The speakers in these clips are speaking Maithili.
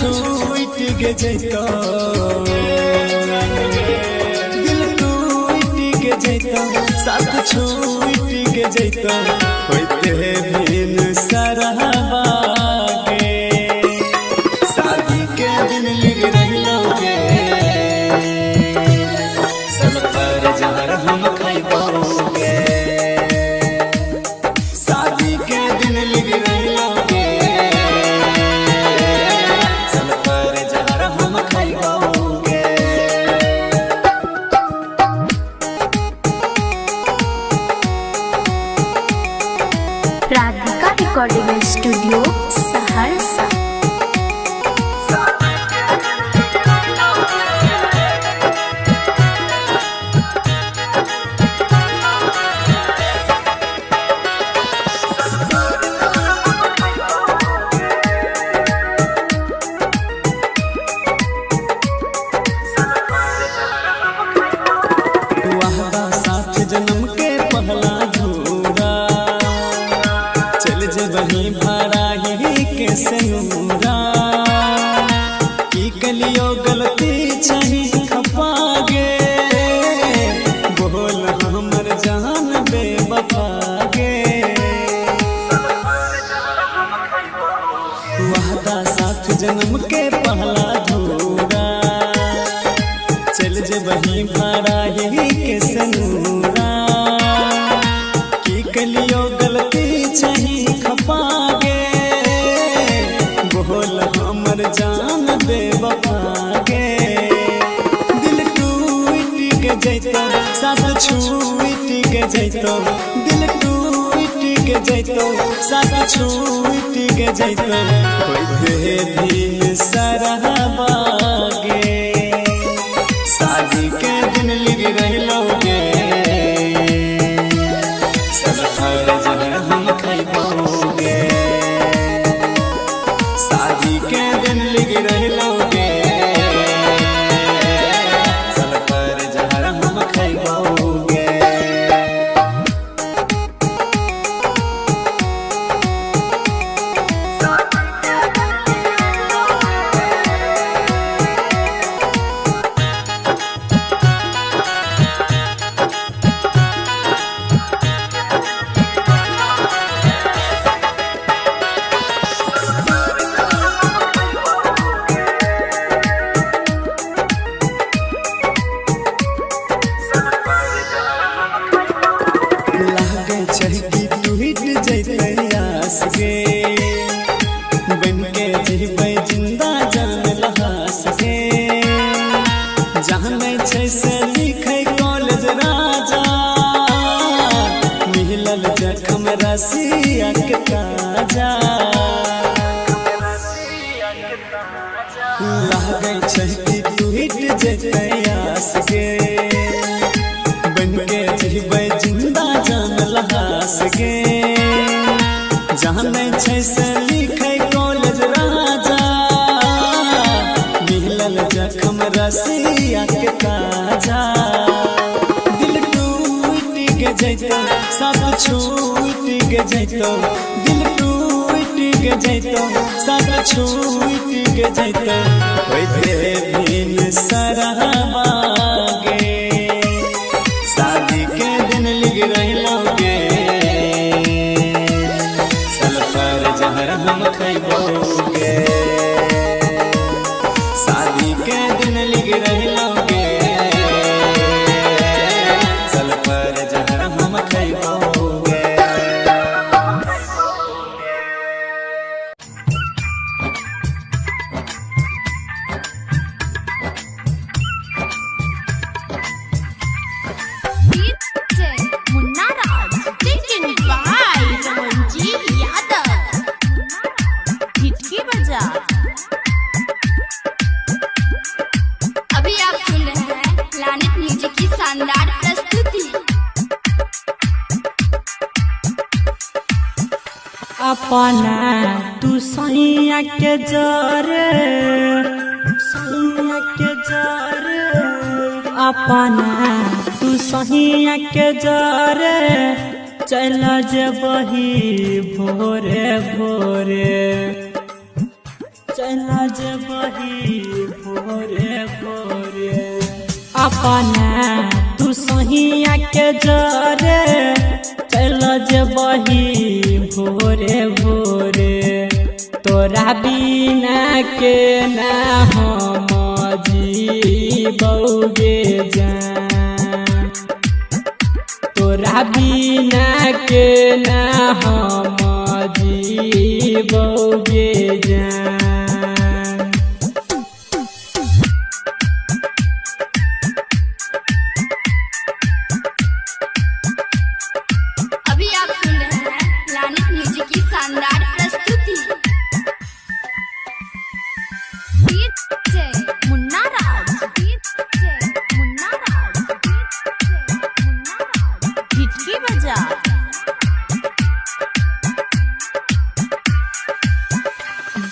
छूट के जैतो, दिल टूट के जैतो, साथ छूट के जैतो, होते भिन सरहवा गे। शादी के दिन लिख रहलो गे, सल्फर जहर हम खइबो गे। शादी के दिन लिख रहलो गे, सल्फर जहर हम खइबो गे। Radhika recording studio Saharsa. वादा साथ जन्म के पहला झूरा, चल जेबही भराही के सेनुरा। की कलियो गलती चाही खपा गे, बोल हमर जान बेवफा गे। वादा साथ जन्म के पहला झूरा, चल जेबही भराही के सेनुरा। की कलियो गलती चाही खपा गे, बोल हमर जान बेवफा गे। दिल टूट के जैतो, साथ छूट के जैतो, दिल टूट के जैतो, साथ छूट के जैतो, होते दिन सरहवा गे। शादी के दिन लिख रहलो गे, सल्फर जहर हम खइबो गे। शादी के दिन लिख रहलो गे, सल्फर जहर हम खइबो गे। लागे छै कि टूट जैतै आस गे, बन के जीबै जिंदा जान लहास गे। जानै छै से लिखै कॉलेज राजा, मिलल जखम रसिया के ताजा। लागे छै कि टूट जैतै आस गे, बन के जीबै जिंदा जान लहास गे। जानै छै से लिखै कॉलेज राजा, मिलल जखम रसिया के ताजा। दिल टूट के जैतो, साथ छूट के जैतो, दिल टूट के जैतो, साथ छूट के जैतो, होते भिन सरहवा गे। शादी के दिन लिख रहलो गे, सल्फर जहर हम खइबो गे। शादी के दिन लिख रहलो गे, सल्फर जहर हम खइबो गे। DJ Munna Raj, taken by Ramanji Yadav. Hitki बजा। अभी आप सुन रहे हैं प्लानिट म्यूजिक की शानदार प्रस्तुति। अपना तू सैया के जरे, सैया के जरे, अपना तू सैया के जरे, चल जेबही भोरे भोरे। चल जेबही भोरे भोरे। अपना तू सहिया के जरे चल जेबही भोरे भोरे। तोरा बिना के ना हम जीबौगे जान, तोरा बिना के ना हम जीबौगे जान। अभी आप सुन रहे हैं प्लानिट म्यूजिक की शानदार प्रस्तुति। DJ Munna Raj, DJ Munna Raj, DJ Munna Raj. हिचकी बजा।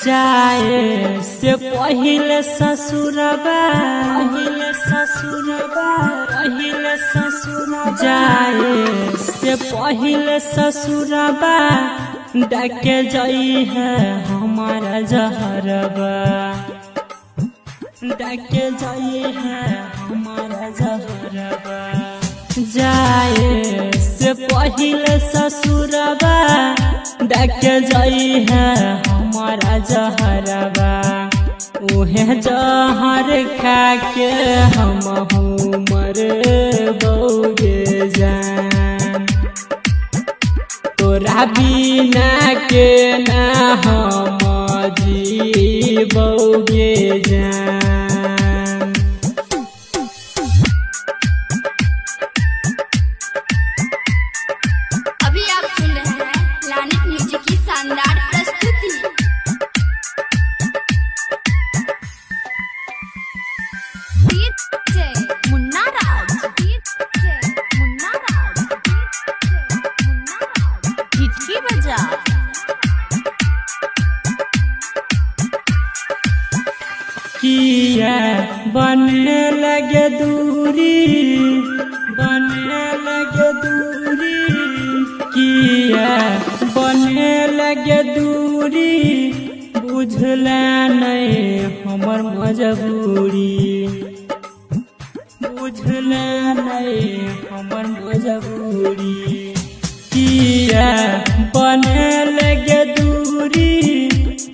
जाए से पहिले ससुरबा, पहिले ससुरबा, पहिले ससुरबा। जाए से पहिले ससुरबा डाके जाई है हमारा जहरबा, डाके जाई है हमारा जहरबा। जाए से पहिले ससुरबा डाके जाई है हमारा जहरबा। उहे जहर खा के हम मर बौगे जान, तोरा बिना के ना हम जीबौगे जान। अभी आप सुन रहे हैं प्लानिट म्यूजिक की शानदार प्रस्तुति। DJ Munna Raj, DJ Munna Raj, DJ Munna Raj. हिचकी बजा। किया बनने लगे दूरी, बनने लगे दूरी। किया बनने लगे दूरी, बुझला नहीं हमर मजबूरी, बुझला नहीं हमर मजबूरी। किया बने लगे दूरी,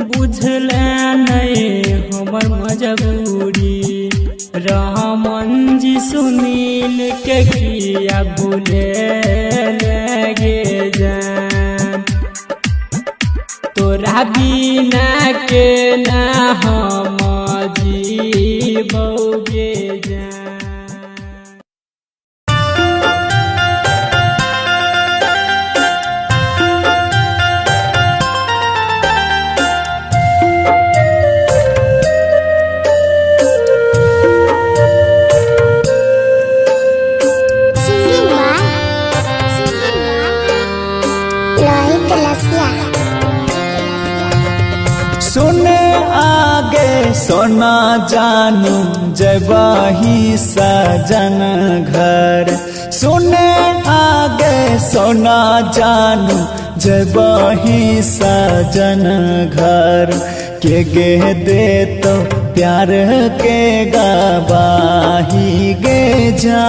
बुझला नहीं हमर मजबूरी। रहमन जी सुनील के किया भूले लगे जान, तोरा बिना के ना हम जीबौगे जान। Singing by Lohit Lasya. सुने आगे सोना जानू जबही सजन घर, सुने आगे सोना जानू जबही सजन घर। के गे दे तो प्यार के गवाही गे जा।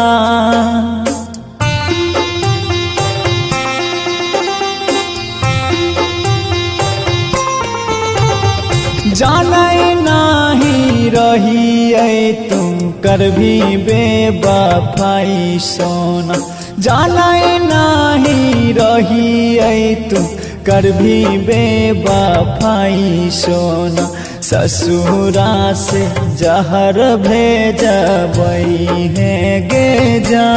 जानै नाही रही तुम कर भी बेवफाई सोना, जानै नाही रही तुम कर भी बेवफाई सोना। ससुरा से जहर भेजबई है गे जा।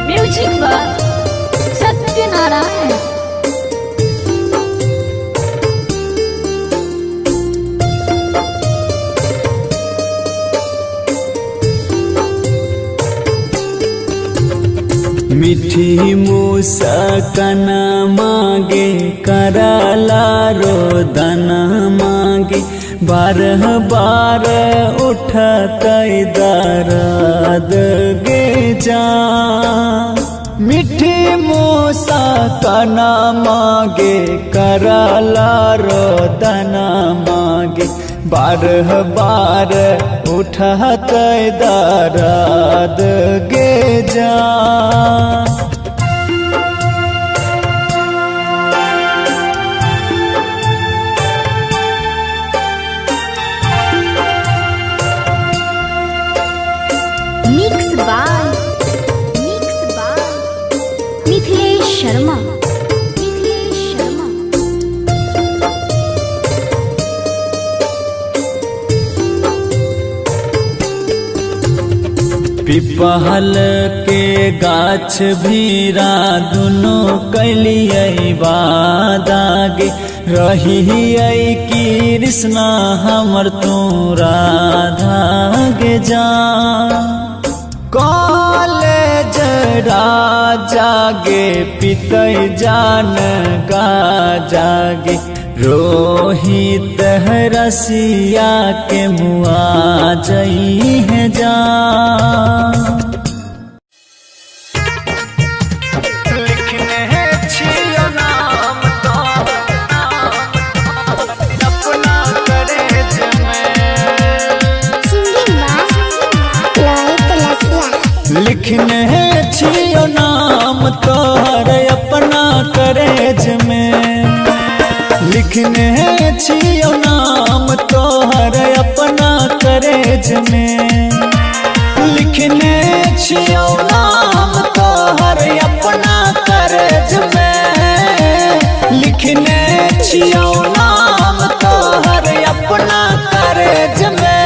Music by Satyanarayan. मीठी मुस्कान मांगे, करला रोदन मांगे। बारह बार उठत दर्द गे जा। मिठी मूसा कना मागे करला रोदना मागे, बारह बार उठत दर्द गे जा। Mix by Mithilesh Sharma. Mithilesh Sharma. पिपहल के गाछ भीरा दुनो कैलियै वादागे, रहियै कृष्णा हमर तू राधा गे जा। कॉलेज राजा गे पितै जान गा जागे, रोहित रसिया के मुआ जई है जा। लिखने छियो नाम तो अपना करेज में। सिंगिंग बाय लोहित लसिया। लिखने छियो नाम तोहर अपना करेज में, लिखने छियो नाम तोहर अपना करेज में, लिखने छियो नाम तोहर अपना करेज में, लिखने छियो नाम तोहर अपना करेज में।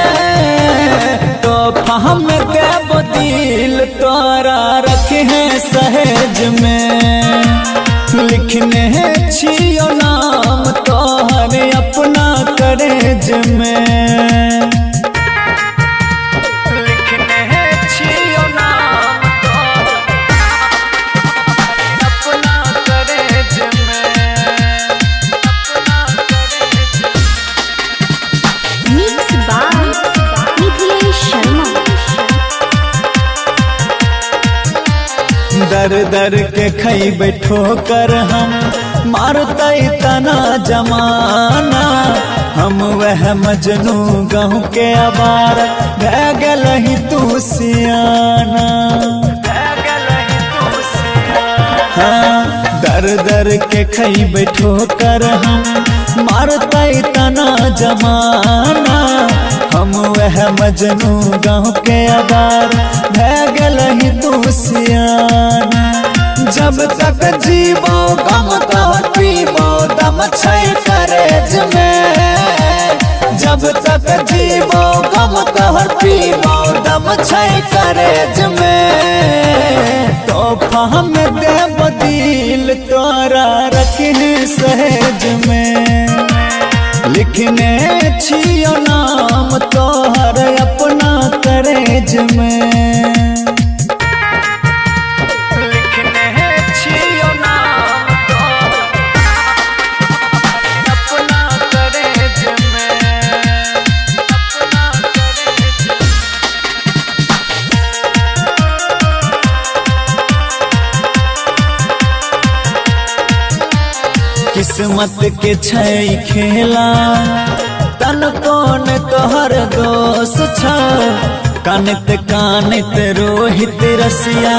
तो हम देव दिल तोरा रखे हैं सहेज में, लिखने छियो नाम तोहर अपना करेज में। लिखने छियो नाम तोहर अपना करेज में, अपना करेज में। Mix by Mithilesh Sharma. दर दर के खैबे ठोकर हम मारतै तना जमाना, हम वह मजनू गाँव के अबार भै गेलही तू सियाना। हाँ, दर दर के खैबे ठोकर हम मारतै तना जमाना, हम वह मजनू गाँव के अबार भै गेलही तू सियाना। जब तक जीवो गम तोहर पीबो दम छै करेज में, जब तक जीवो गम तोहर पीबो दम छै करेज में। तो हम देव दिल तोरा रखने सहेज में, लिखने छियो नाम तोहर अपना करेज में। लिखने छियो नाम तोहर अपना करेज में, अपना करेज में। किस्मत के छै खेला तन कोन तोहर दोष छ, कानत कानत रोहित रसिया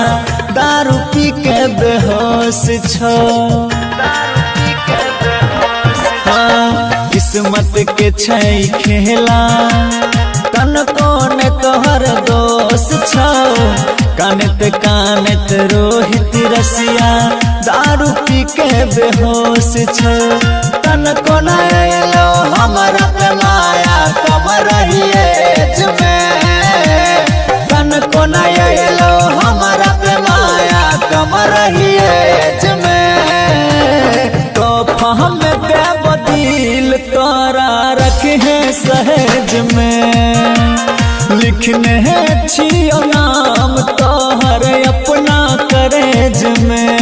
दारू पी के बेहोश छ। हाँ, किस्मत के छै खेला तन कोन तोहर दोष छ, कानत कानत रोहित रसिया दारू पी के बेहोश छ। तन कोन एलो हमरा पे माया कम रहिए में, तन कोन एलो हमरा पे माया कम रहिए में। तो हम देव दिल तोरा रखे सहेज में, लिखने छियो नाम तोहर अपना करेज में।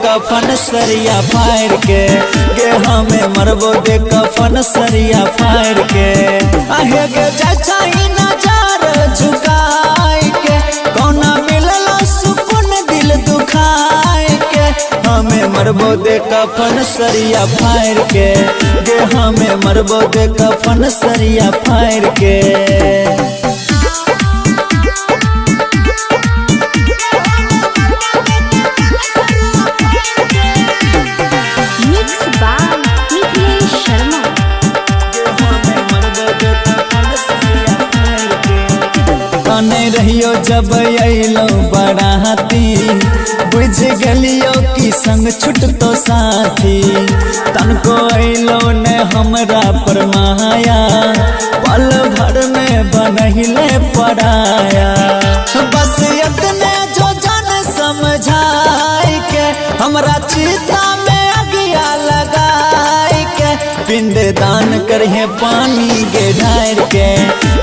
कफन सरिया फाड़ के गे हमें मरबो दे कफन सरिया फाड़ के। आहे गे चाचा ही नजर झुकाई के कोना मिलल सुकून दिल दुखाई के हमें मरबो दे कफन सरिया फाड़ के गे हमें मरबो दे कफन सरिया फाड़ के। Mix by Mithilesh Sharma. कने रहियो जब अइलो बराती बुझ गलियो कि संग छुटतो साथी तनको अइलो ने हमरा पर माया पल भर में बनहिले पराया। बस इतने जो जन समझाई के हमरा चिता में अगिया लगाई के पिंड दान करहे पानी गे ढार के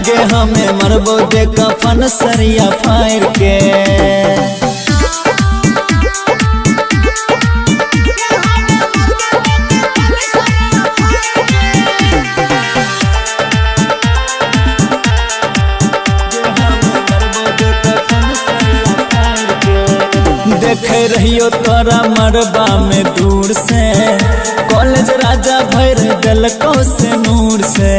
गे हमें मरबो दे कफन सरिया फाड़ के। देख रहियो तोरा मरबा में दूर से कॉलेज राजा भर दिलको से नूर से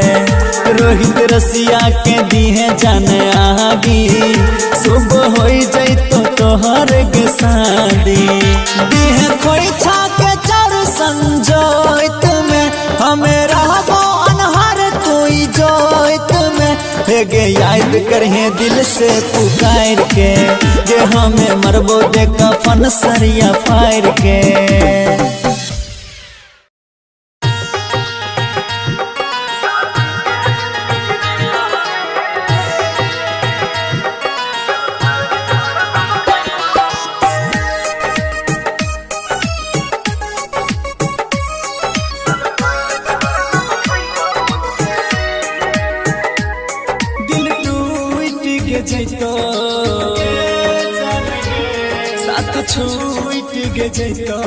रोहित रसिया के दीहे जाने आगी सुबह हो जैतो तोहर के शादी दीहे खोइछा के चार संजोइत में हमें रहबो अनहर तू जोइत में हे गे याद करहे दिल से पुकार के गे हमें मरबो दे कफन सरिया फाड़ के। दिल टूट के जैतो साथ छूट के जैतो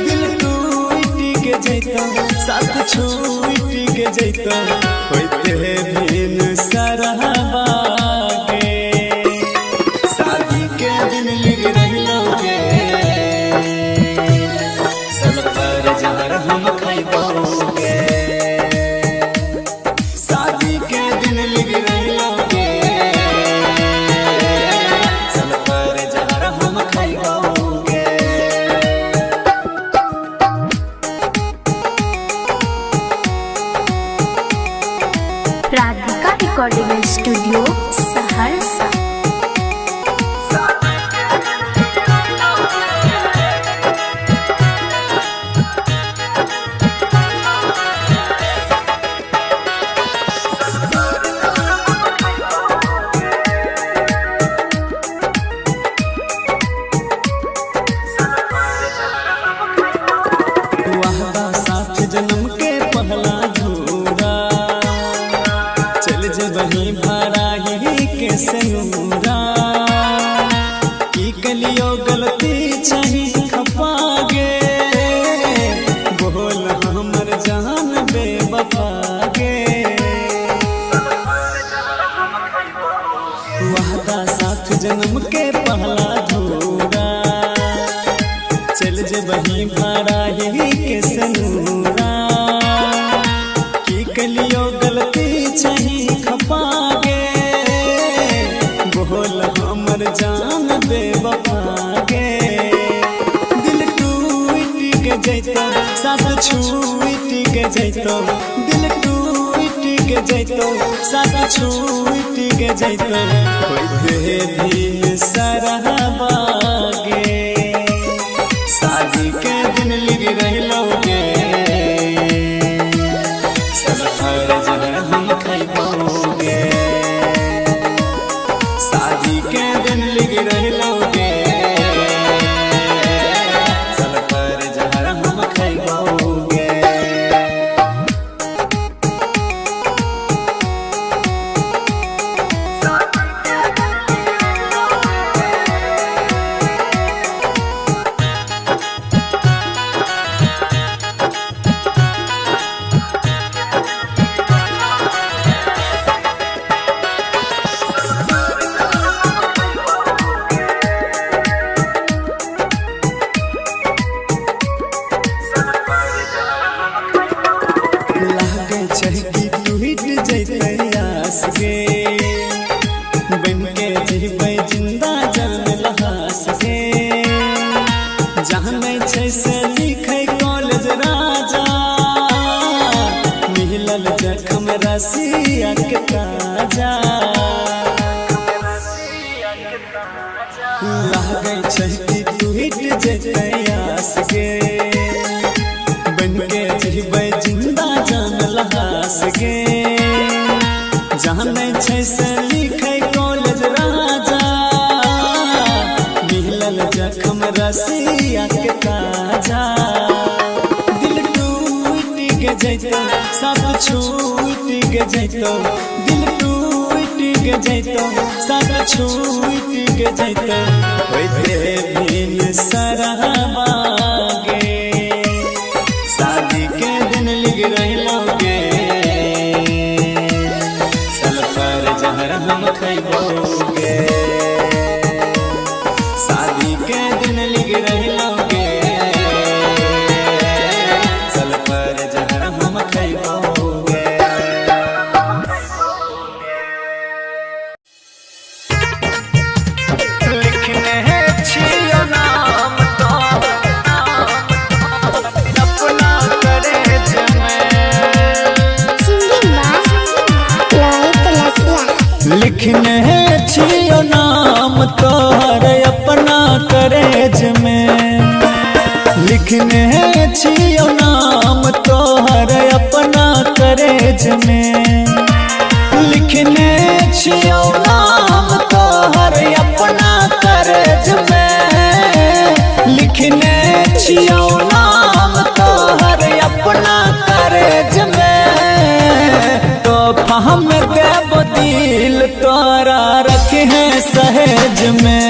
दिल टूट के जैतो साथ छूट के जैतो होते भीन सरहबा के शादी के दिन लिख रहलो गे सल पर जहर हम खइबोगे शादी के दिन लिख रहिलोगे सल पर जहर हम खइबोगे। Radhika recording studio Saharsa. वाहदा साथ जन्म के पहला झूरा चल जबही भारा ही के सनूरा की कलियो गलती चाही खपा गे बोल हमर जान बेवफा गे। वाहदा साथ जन्म के पहला झूरा चल जबही भारा ही के सनूरा की कलियो गलती चाही खपा गे बोल हमर जान बेवफा गे। दिल टूट के जैतो साथ छूट के जैतो दिल टूट के जैतो साथ छूट के जैतो होते भी सरहबा गे शादी के दिन लिख रहलोगे सब हर जहर हम खइबोगे शादी के दिन लिख रहलोगे सब हर जहर हम खइबोगे। छै से लिखै कॉलेज राजा, मिलल जखम रसिया के ताजा। लागै छै कि टूटि जेतै आस गे, बनके जीबै जिंदा जान लहास गे। जानै छै से लिखै कॉलेज राजा, मिलल जखम रसिया के ताजा। दिल टूटि के जैतौ सब छूटि के जैतौ, दिल टूटि के जैतौ सब छूटि के जैतौ। होइते बिन सरहबा गे, शादी के दिन लिख रहलौ गे, सल्फर जहर हम खैबौ गे। शादी के दिन लिख रहलौ गे, सल्फर जहर हम खैबौ गे। लिखने छियौ नाम तोहर अपना करेज में। सिंगिंग बाय लोहित लसिया। लिखने छियौ नाम तोहर अपना करेज में, लिखने छियौ नाम तोहर अपना करेज में। लिखने छियौ नाम तोहर अपना करेज में, लिखने छियौ नाम तोहर अपना करेज में। तो हम देब दिल तोरा रखे हैं सहेज में,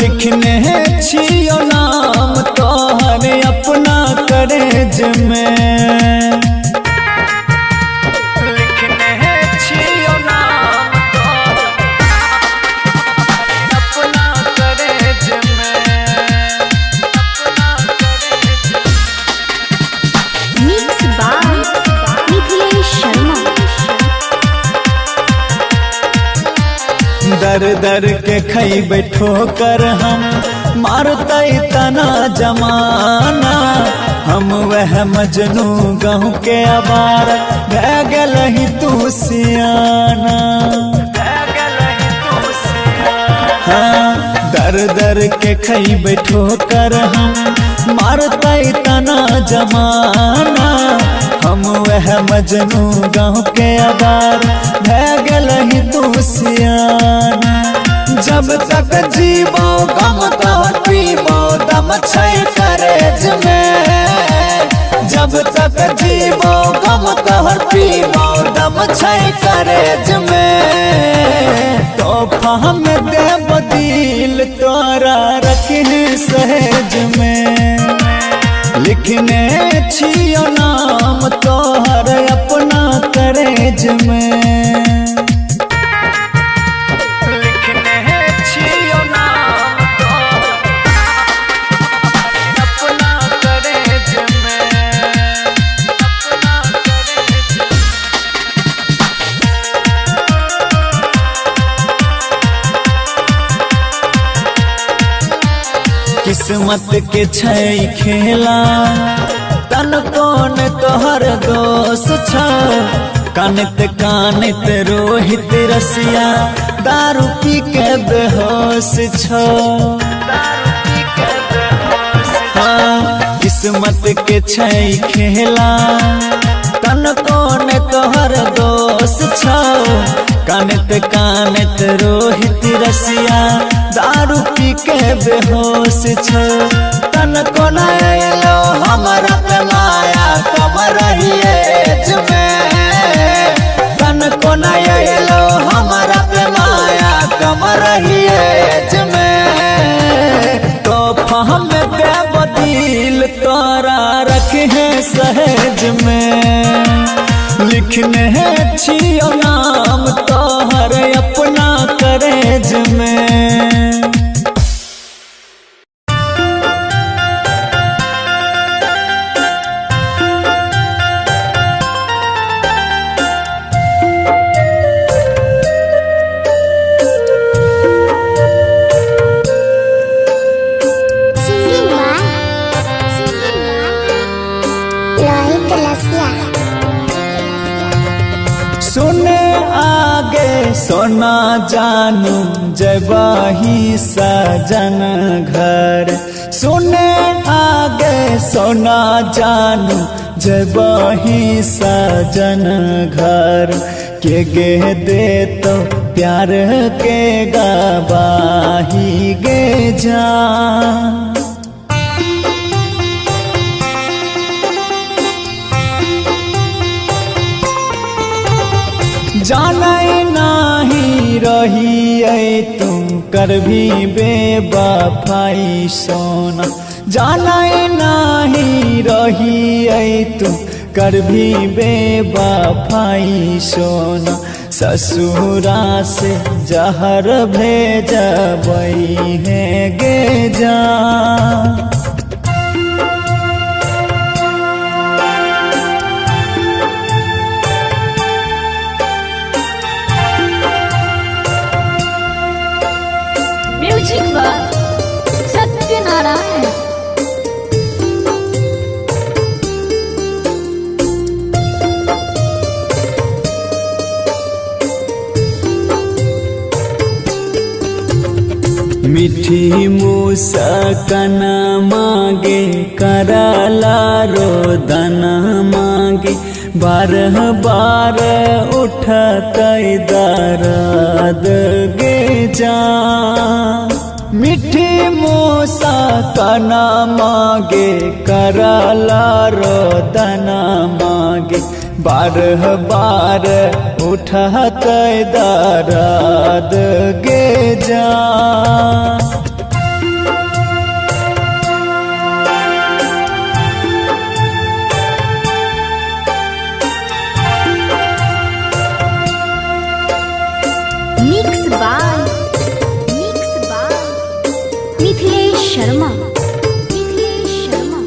लिखने छियौ नाम तोहर अपना करेज में। लिखने छियौ नाम तोहर अपना करेज में, अपना करेज में। Mix by Mithilesh Sharma. दर दर के खैबै ठोकर हम, मारतै तना जमाना। हम वह मजनू गाँव के आवारा, भै गेलही तू सियाना। हाँ, दर दर के खैबै ठोकर हम, मारतै तना जमाना। हम वह मजनू गाँव के आवारा, भै गेलही तू सियाना। जब तक जीबो गम तोहर पीबो दम छै करेज में, जब तक जीबो गम तोहर पीबो दम छै करेज में। तोहफा हम देब दिल तोरा रखने सहेज में, लिखने छियौ नाम तोहर अपना करेज में। लिखने छियौ नाम तोहर अपना करेज में, अपना करेज में। किस्मत के छै खेला, तन कोन तोहर दोष छौ। कानत कानत रोहित रसिया, दारू पी के बेहोश छौ। हाँ, किस्मत के छै खेला, तन कोन तोहर दोष छौ। कानत कानत रोहित रसिया, दारू पी के बेहोश छौ। तन कोन एलो हमरा पे माया कम रहिए में, तन कोन एलो हमरा पे माया कम रहिए में। तोहफा हम देब दिल तोरा रखे सहेज में, लिखने छियौ नाम तोहर अपना करेज में। सिंगिंग बाय सोना जानू जबही सजन घर। सुने आगे सोना जानू जबही सजन घर के गे दे तो प्यार के गवाही गे जा। जानै नाही रही तुम कर भी बेवफाई सोना। जानै नाही रही तुम कर भी बेवफाई सोना। ससुरा से जहर भेजबई है गे जा। Music by Satyanarayan. मिठी मुस्कान मांगे करला रोदन मांगे बारह बार उठत दर्द गे जा। मिठी मुस्कान मांगे करला रोदन मांगे बारह बार उठत दर्द गे जा। Mix by Mithilesh Sharma. Mithilesh Sharma.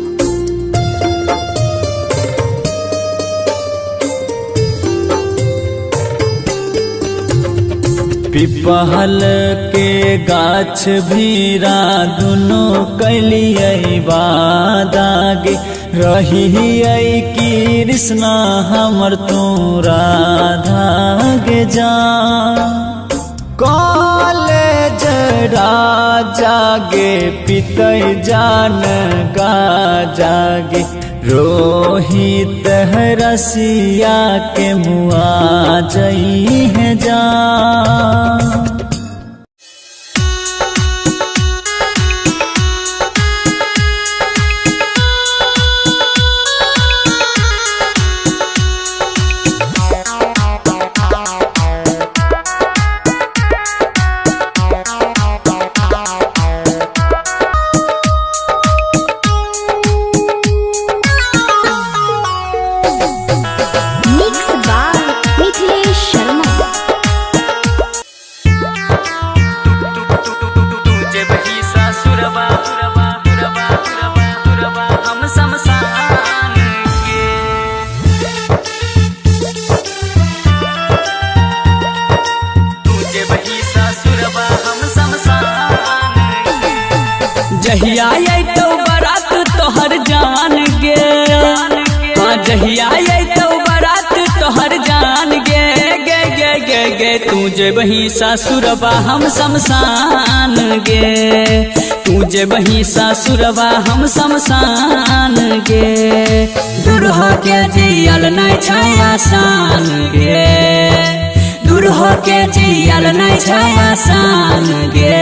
पिपहल के गाछ भीरा दुनो कैलियै वादा गे रहियै कृष्णा हमर तू राधा गे जा। कॉलेज राजा गे पितै जान गा जागे रोहित रसिया के मुआ जई है जा। Mix by Mithilesh Sharma. जहिया अयतौ बारात तोहर जान गे, हाँ जहिया अयतौ बारात तोहर जान गे गे गे गे गे तू जेबही ससुरबा हम शमशान गे, तू जेबही ससुरबा हम शमशान गे। दूर हो के जियल नहि छै आसान गे, दूर हो के जियल नहि छै आसान गे,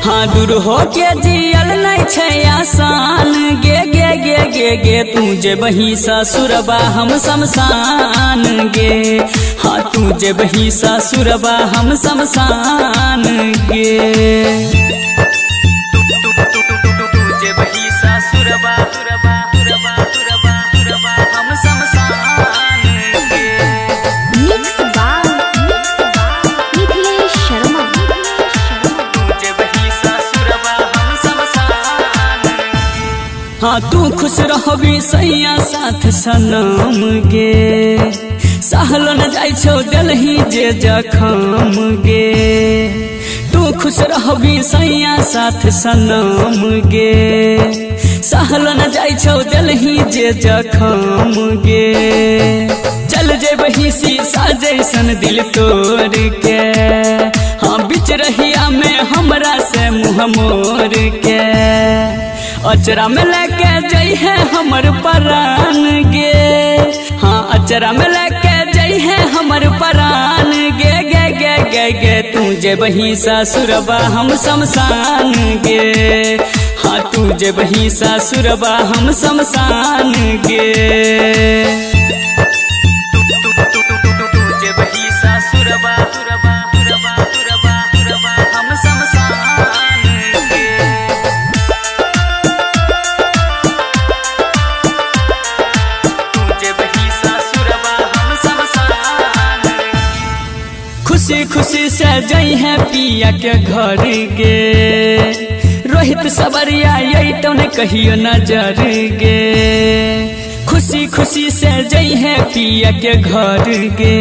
हाँ दूर हो के जियल नहि छै आसान गे गे गे गे गे तू जेबही ससुरबा हम शमशान गे, हाँ तू जेबही ससुरबा हम शमशान गे। तू जेबही ससुरबा हम शमशान गे। Mix by Mithilesh Sharma. हाँ तू खुश रहबी सैया साथ सनम गे, सहलो न जाइ छौ देलही जे जखम गे, तू खुश रहबी सैया साथ सनम गे, सहलो न जाइ छौ देलही जे जखम गे। चल जेबही शीशा जैसन दिल तोड़ के। हाँ बिच रहिया में हमरा से मुँह मोड़ के। अचरा में लेके जइहे हमर परान गे। हाँ अचरा में लेके जइहे हमर परान गे गे गे गे गे। तू जेबही ससुरबा हम शमशान गे। हाँ तू जेबही ससुरबा हम शमशान गे। तू तू तू तू तू तू जेबही ससुरबा सुरबा सुरबा सुरबा सुरबा हम शमशान गे। खुशी खुशी से जई है पिया के घर गे। रोहित सबरिया यही तो ने कहियो नजर गे। खुशी खुशी से जई है पिया के घर गे।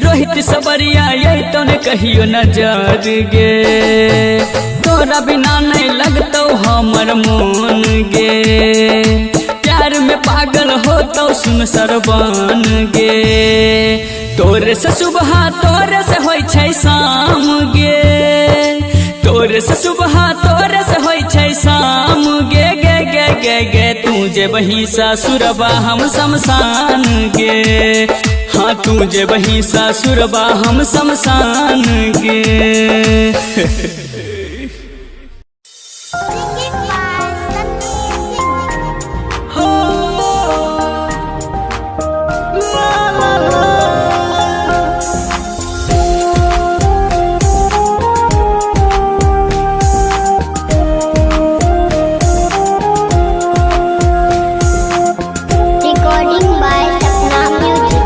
रोहित सबरिया यही तो ने कहियो नजर गे। तोरा बिना नहीं लगतो हमर मोन गे। प्यार में पागल हो तो सुन सरवान गे। तोरे से सुबह तोरे से होई छै शाम गे। तोरे से सुबह तोरे से होई छै शाम गे गे गे गे गे। तू जेबही ससुरबा हम शमशान गे। हाँ तू जेबही ससुरबा हम शमशान गे। Singing by Sunny Singh. Recording by Sapna Music.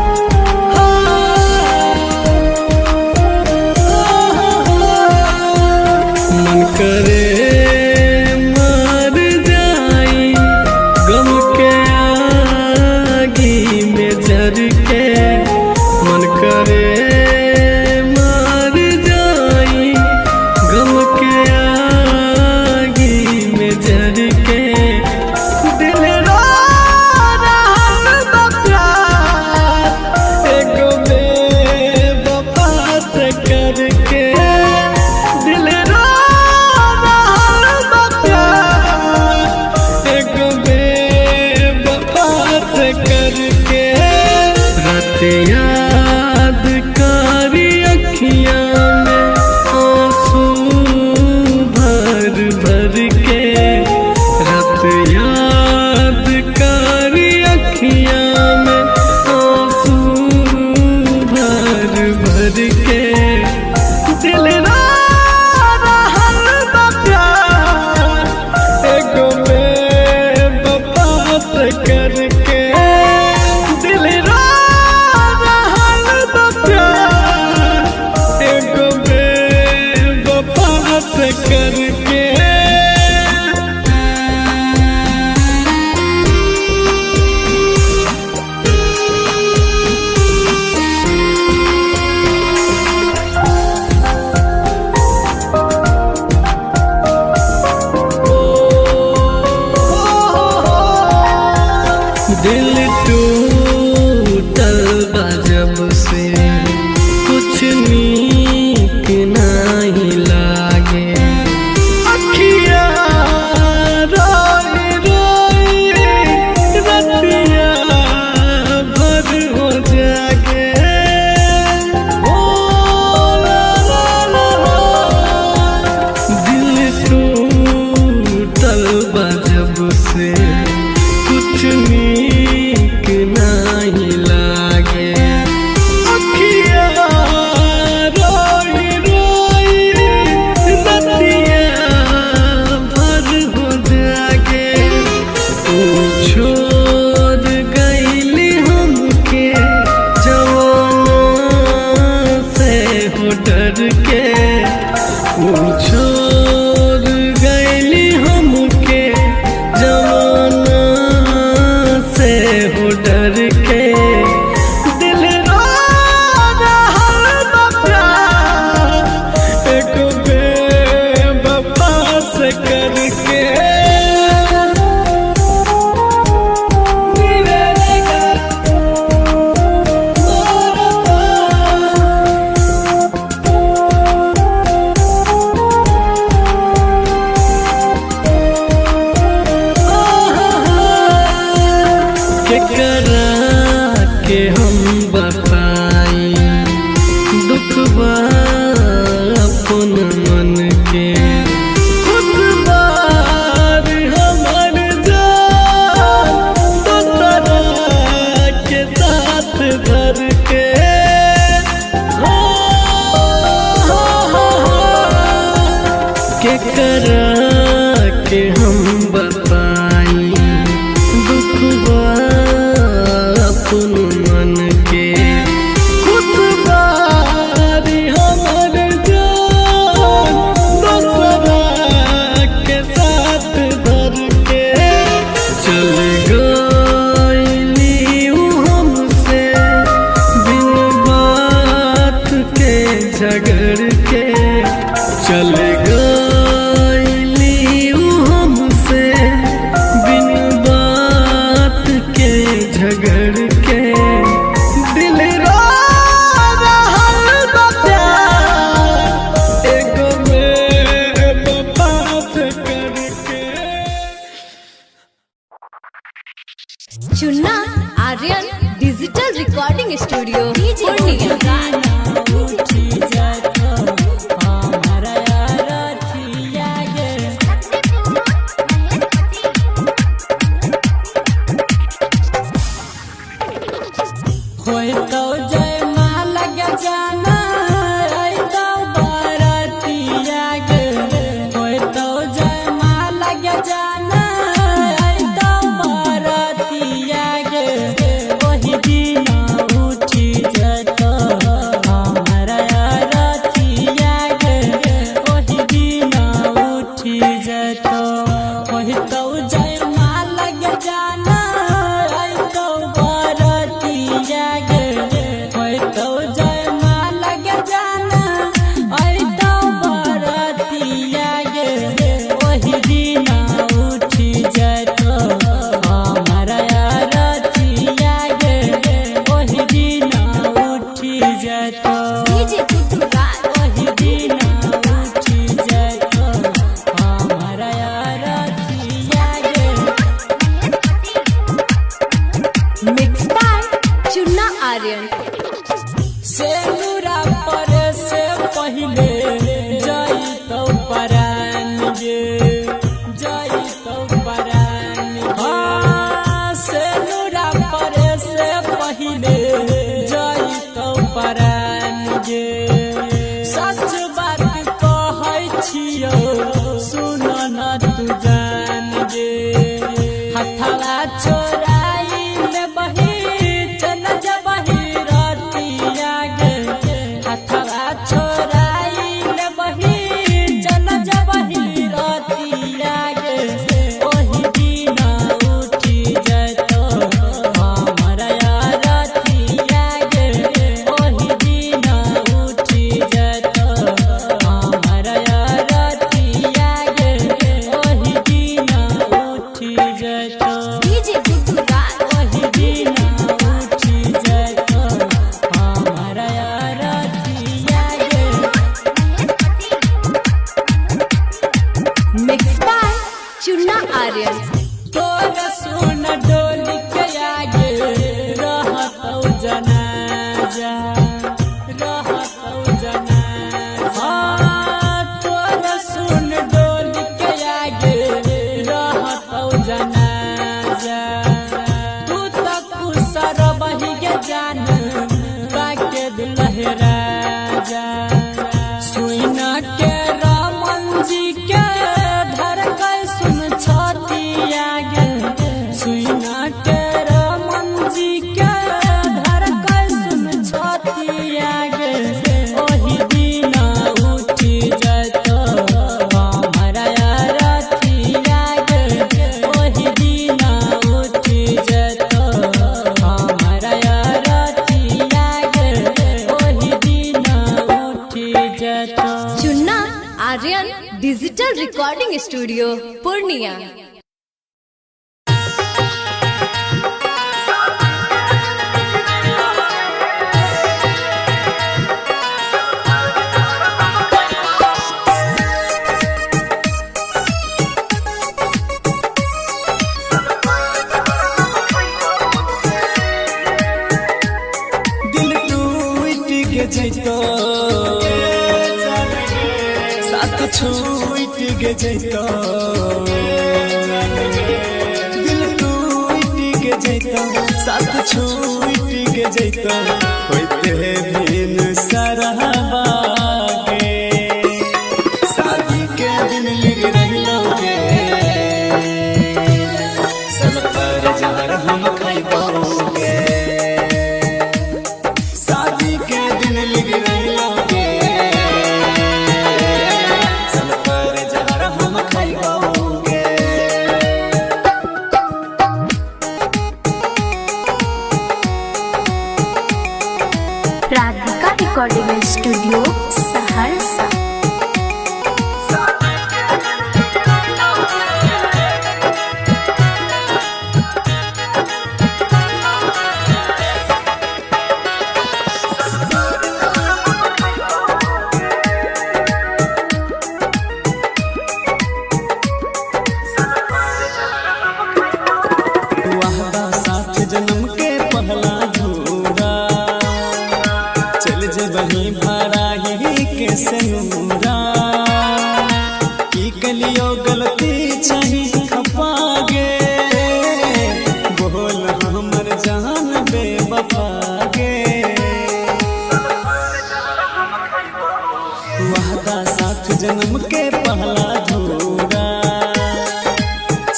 Aryan digital recording studio Purnia. उठी जइतौ हमर अरथिया गे। होइतौ जयमाल गे जाना अइतौ बरतिया गे। होइतौ जयमाल गे जाना अइतौ बरतिया गे। ओहि दिन उठी जइतौ हमर अरथिया गे। ओहि दिन उठी जइतौ। होइतौ जयमाल गे जाना अइतौ बरतिया गे। होइतौ जयमाल गे जाना अइतौ बरतिया गे। ओहि दिन उठी जइतौ हमर अरथिया गे। ओहि दिन उठी जइतौ। डीजे गुड्डू राज। ओहि दिन उठी जइतौ हमर अरथिया गे। Mix by Chunna Aryan. सेनुरा परे से पहिले जइतौ परान गे। जइतौ परान हाँ। सेनुरा परे से पहिले जइतौ परान गे। सच बात कहै छियौ सुन न तू जान गे। हथवा चोराई लेबही चल जबही रतिया गे। हथवा चोराई लेबही चल जबही रतिया गे। ओहि दिन उठी जइतौ हमर अरथिया गे। ओहि दिन उठी जइतौ हमर अरथिया गे। ओहि दिन उठी जइतौ। डीजे गुड्डू राज। ओहि दिन उठी जइतौ हमर अरथिया गे। Mix by Chunna Aryan. तोर सुन डोली के आगे रहतौ जनाजा। रहतौ जनाजा हाँ। तोर सुन डोली के आगे रहतौ जनाजा। तू त कुसर बही गे जान बाके दिल राजा। सुन के रमन जी के धड़कै सुन छतिया गे। सुन के रमन जी के धड़कै सुन छतिया गे। ओहि दिन उठी जइतौ हमर अरथिया गे। ओहि दिन उठी जइतौ हमर अरथिया गे। ओहि दिन उठी जइतौ। Chunna Aryan digital recording studio Purnia. दिल टूट के जइतो साथ छूट के जइतो। दिल टूट के जइतो साथ छूट के जइतो होइते भिन सरहबा के। शादी के दिन लिख रहलो गे सल पर जहर हम खइबो गे। शादी के दिन लिख रहलो गे सल पर जहर हम खइबो गे। जेबही भराही के सनूरा की कलियो गलती छही खपा गे बोल हमर जान बेवफा गे वादा साथ जन्म के पहला धूरा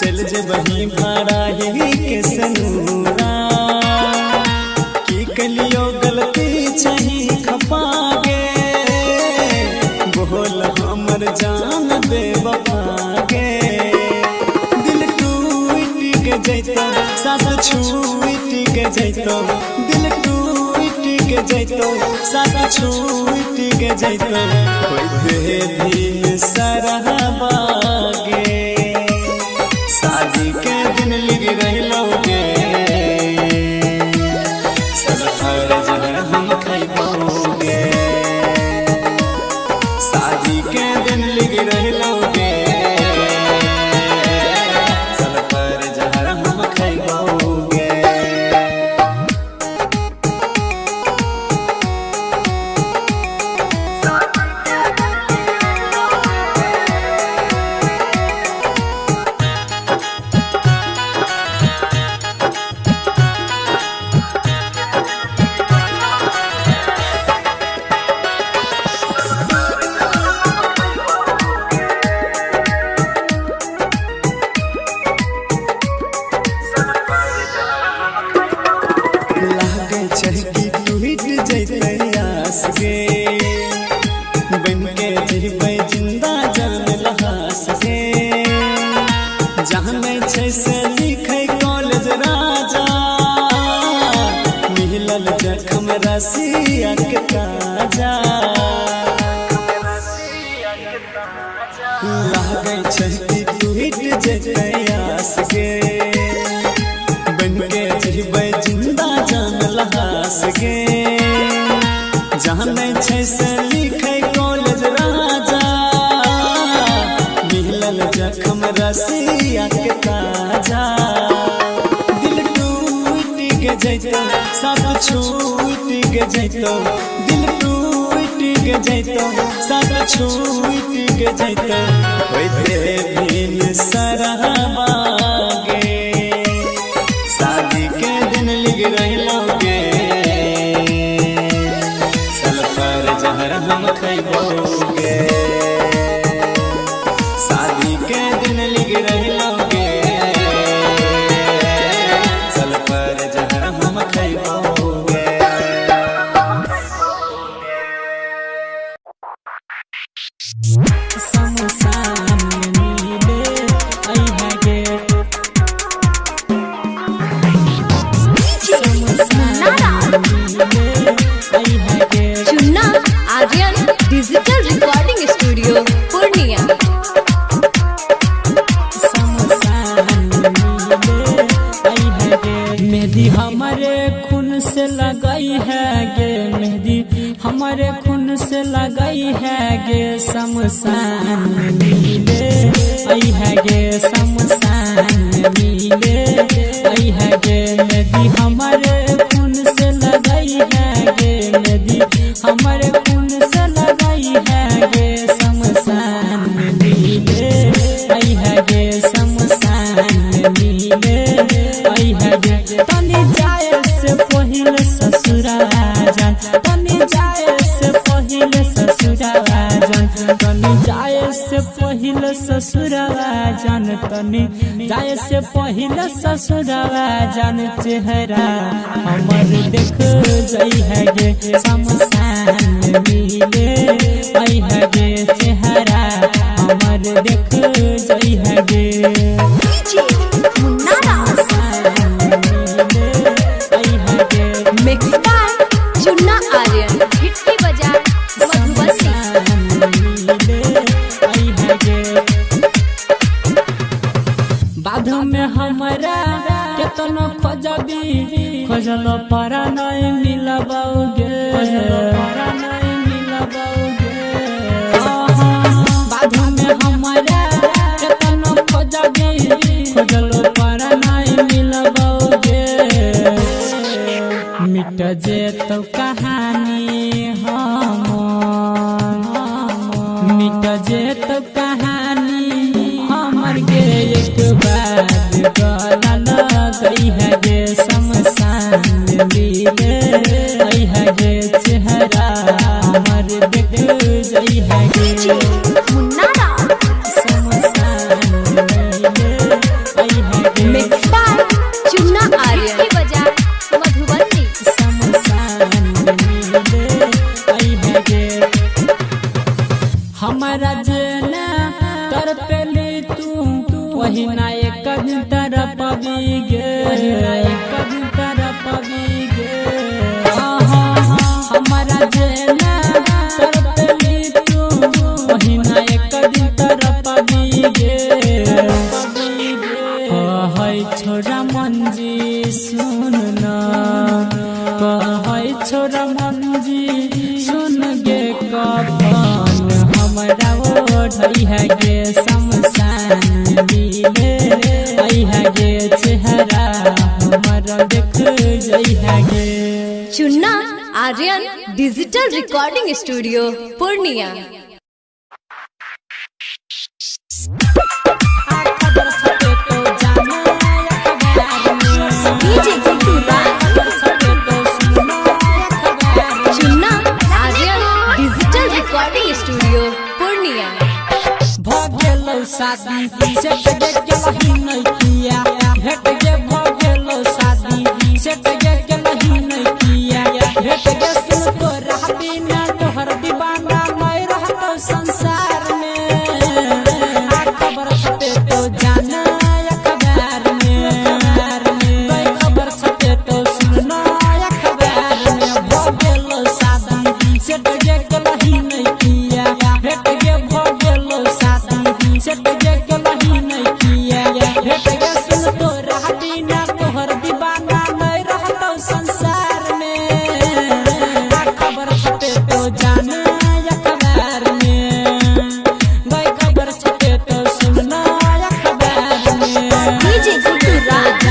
चल जेबही भराही के सनूरा की कलियो गलती छही खपा गे बोल हमर जान बेवफा गे दिल टूट के जैतो साथ छूट के जैतो दिल टूट के जैतो साथ छूट के जैतो होते दिन सरहबा गे शादी के दिन लिख रहिलोगे सलफर जहर हम खइबोगे शादी के दिन लिख रहिलोगे सलफर जहर हम खइबोगे। लागे छै कि टूट जैतै आस गे बन के जीबै जिंदा जान लहास गे जानै छै से लिखै कॉलेज राजा मिलल जखम रसिया के ताजा लागे छै कि टूट जैतै आस गे बन के जीबै जिंदा जान लहास गे जानै छै से लिखै कॉलेज राजा मिलल जखम रसिया के ताजा दिल टूट के जैतो साथ छूट के जैतो दिल टूट के जैतो साथ छूट के जैतो होते बिन सरहबा गे शादी के दिन लिख रहिलोगे सलफर जहर हम खइबोगे शादी के दिन लिख रहिलोगे सलफर जहर हम खइबोगे। शमशान में मिले अइहे गे अइहे गे Chunna Aryan digital recording studio Purnia. Mehndi हमारे खून से लगाई है गे मेहंदी हमारे खून से लगाई है गे शमशान में मिले आई है गे शमशान में मिले आई है गे मेहंदी हमारे खून से लगाई है गे मेहंदी हमारे खून से लगाई है गे शमशान में मिले आई है गे शमशान में मिले आई है गे तनी जाए से पहिले ससुरा जान तनी जाए से पहिले ससुरा जान तनी जाए से पहिले ससुरा जान तनी जाए से पहिले ससुरा जान चेहरा हमर देख जई है गे शमशान में मिले आई है गे चेहरा हमर देख जई है गे Munna Raj mix by Chunna Aryan Bhitti Bazar Madhubani. बाध में हमारा केतनो खोजबी खोजलो पर नहीं मिलबौगे पर नहीं मिलबौगे बाध में हमारा केतनो खोजबी खोजलो पर नहीं मिलबौगे मिट जे तो कहानी। बाद गला लगई है गे शमशान मिले आई है गे चेहरा हमर देख जई है गे मुन्ना शमशान मिले आई है गे मिक्स बाय चुन्ना आर्यन की बाजार मधुबनी। शमशान मिले आई है गे हमारा जेना तर पेली तू वही ना एक दिन तर पबी गे वही ना एक दिन तर पबी गे आहा, हमारा जेना तर पेली तू वही ना एक दिन तर पबी गे कहै छोरा मंजी सुन न कहै छोरा मंजी सुन गे कफन हमरा ओढ़ै है गे शमशान मिले आई है गे चेहरा हमर देख जई है गे। Chunna Aryan digital recording studio Purnia. DJ Guddu Raj. Chunna Aryan digital recording studio Purnia. भगेलौ शादी सेट गे गेलही नै किया भेट गे भगेलौ शादी सेट गे गेलही नै किया भेट गे सुन तोरा बिना तोहर दीवाना मैं रहतौ संसार में आ खबर छपे तो जाना अखबार में गई खबर छपे तो सुनना अखबार में भगेलौ शादी सेट गे गेलही नै किया भेट गे भगेलौ शादी सेट गे गेलही नै किया भेट गे सुन तोरा बिना तोहर दीवाना मैं रहतौ संसार में आ खबर छपे तो जाना अखबार में गई खबर छपे तो सुनना अखबार में डीजे गुड्डू राज।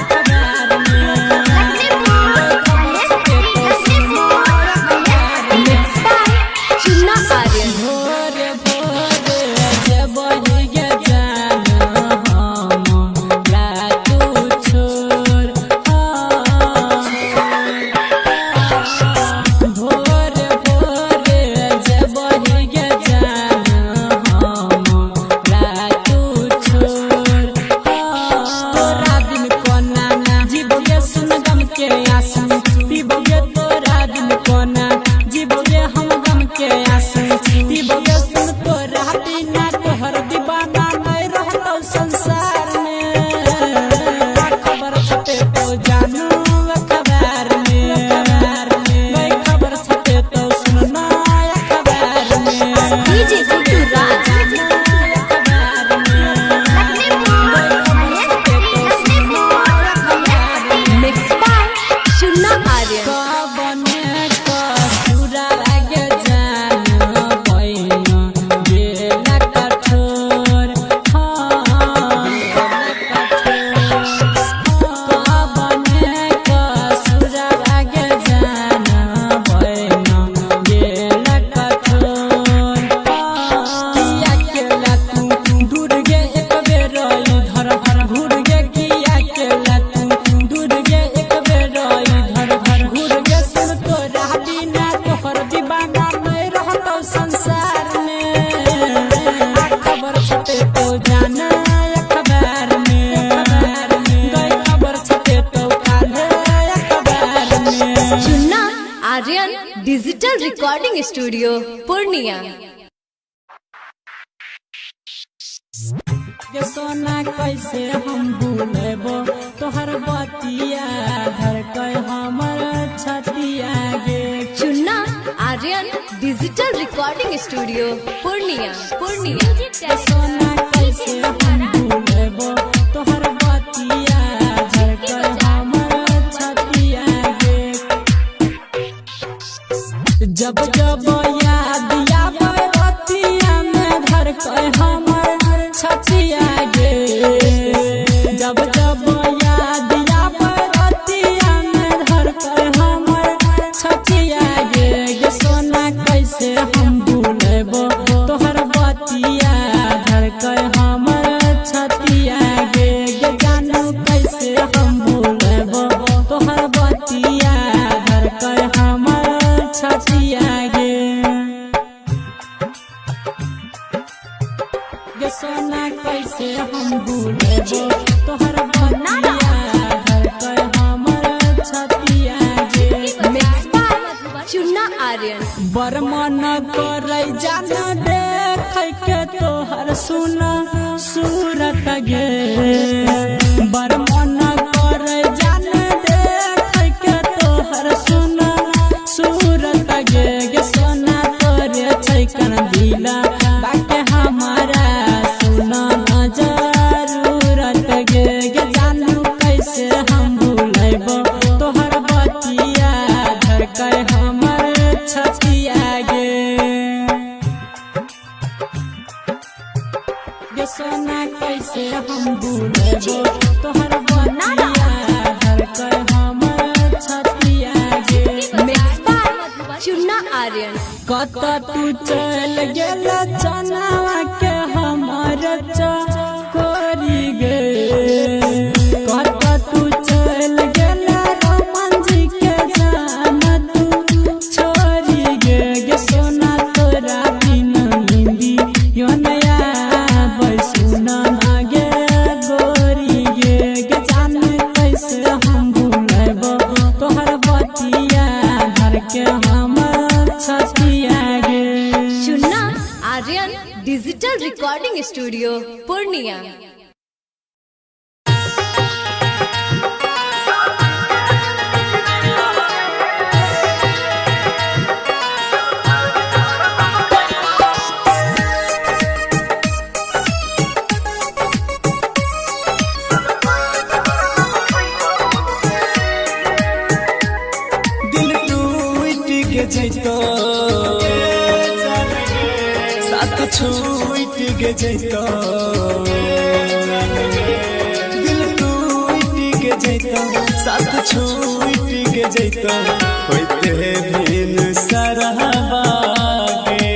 अखबार में मिक्स बाय चुन्ना आर्यन। भोरे भोरे जेबही गे जान हम रातू छोर भोरे भोरे जेबही गे जान हम रातू छोर तोरा दिन कोना जीवगे सुन गम के आंसू पीबगे तोरा दिन कोना जीवगे हम गम के आंसू पीबगे सुन तोरा बिना तोहर दीवाना नहीं रहतौ संसार में आ खबर छपे तो जानू अखबार में गई खबर छपे तो सुनना अखबार में डीजे गुड्डू राज। अखबार में मिक्स बाय चुन्ना आर्यन। कबने कसुरा लागे जान पैन गेला कठोर कबने कसुरा लागे जान पैन गेला कठोर किया केला तू दूर गे एक बेर इधर घूर गे किया केला तू दूर गे एक बेर इधर घूर गे सुन तोरा बिना तोहर दीवाना नहीं रहतौ संसार में आ खबर छपे तो जाना अखबार में गई खबर छपे तो काल्हे अखबार में। Chunna Aryan digital recording studio Purnia. के सोना कैसे हम भूलेबो तोहर बतिया धर हमर छतिया गे। Chunna Aryan digital recording studio Purnia Purnia. के सोना कैसे हम भूलेबो तोहर बतिया धर हमर छतिया गे। जब जब याद आवे बतिया में धर हमर छतिया गे। जब जब याद आवे बतिया में धर हमर छतिया गे। गे सोना कैसे हम भूलेबो तोहर बतिया धर हमर कैसे हम भूलबो तोहर बतिया धड़कै हमर छतिया गे। Mix by Chunna Aryan. बरमन करै जान देखै के तोहर सुना सूरत गे। बरमन करै जान देखै के तोहर सुना सूरत गे। गे सोना तोरे छै कन दिला बाके हमारा सुना न जरूरत गे। गे जानू कैसे हम भूलैबो तोहर बतिया धड़कै हमर छतिया गे। गे सोना कैसे हम भूलबो तोहर बतिया धड़कै हमर छतिया गे। Mix by Chunna Aryan. कत तू चल गेल चनावा के हमर चकोरी गे। कत तू चल गेल रमन जी के जान तू छोरी गे। गे सोना तोरा बिन निंदी यो नया सुना गे गोरी गे। गे जान कैसे हम भूलबो तोहर बतिया धड़के हमर छतिया गे। Chunna Aryan digital recording studio Purnia. दिल टूट के जैतो साथ छूट के जैतो। दिल टूट के जैतो साथ छूट के जैतो होते भिन सरहबा गे।